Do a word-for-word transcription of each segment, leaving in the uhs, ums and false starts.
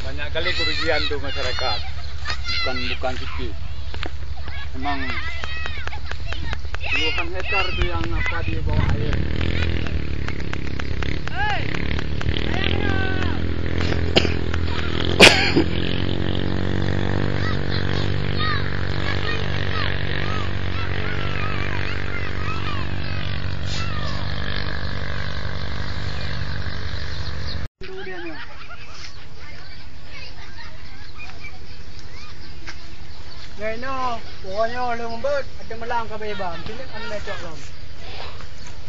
Banyak kali kerugian tu masyarakat. Bukan, bukan sikit. Memang puluhan hektar tu yang apa dia bawa air. Ngai nyoe, uroe nyoe lôn beuet, ateueh malam ka beuba. Mungkin kan lecok lom.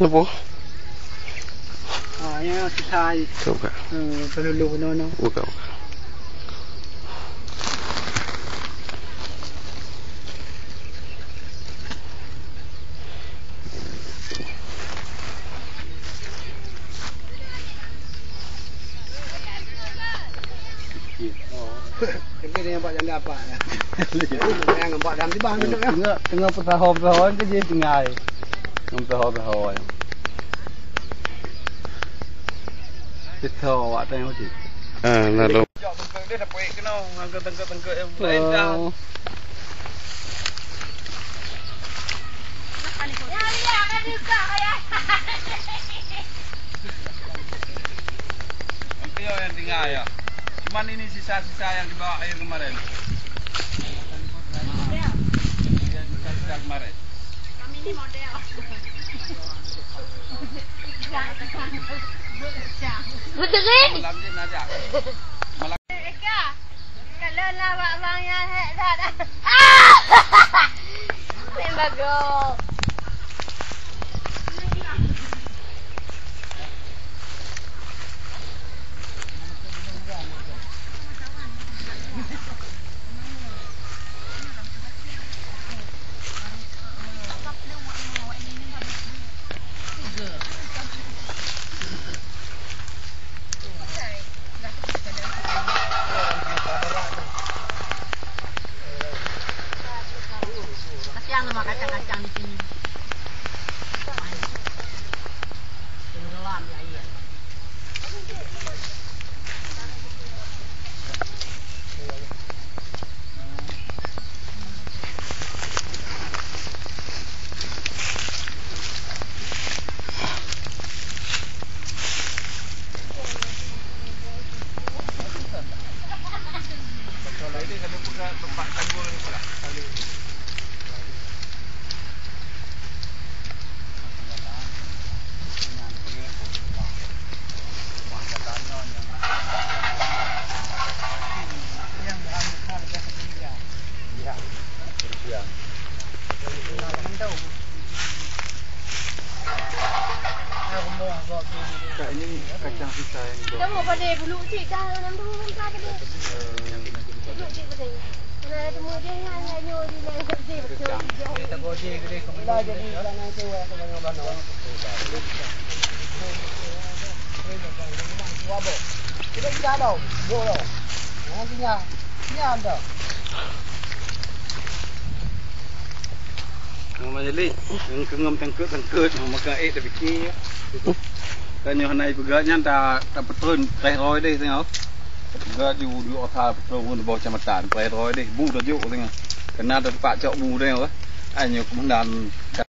Napa? Ah, ya, sisa. Buka, buka. Hmm, pelulu nono. Buka, buka. Teungoh, teungoh nampak janda apa? Yang nampak dalam tibang tu, ya? Teungoh, teungoh peusaho-peusaho ke jih tinggai. Teungoh peusaho-peusaho. Kita awak tengok cit. Ah, lalu. Jok tengkek dia dah peik keunoe, ngon tengkek-tengkek yang lain dah. Oh. Itu yang tinggal ya. Cuman ini sisa-sisa yang dibawa air kemarin. Sisa-sisa kemarin. Beutôi. Eka, kalau na bak bang nyan hek that. Meubagoe. Kasihan sama kacang-kacang di sini. Tenggelam di air. Kak, ini kacang sisa yang itu. Kita mau pada bulu cik dah, orang tu orang dah pada. Bulu cik pada. Nah, temu dia yang hanya nyoh di lain kerja betul. Dia tak boleh kerja. Dah jadi sana tu, orang tu banyak. Ngon majelis, ngon keungum tengkeut-tengkeut, ngon makan ék tapike. Tanyoe hana ipeugah nyan ta, tapeutreun preh roi deh tengok. Peugah ju, ju osa peutreun ngon boh kecamatan, preh roi deh, bu tajok tengok. Kena teumpat cok bu tengok. Ai nyoe komandan.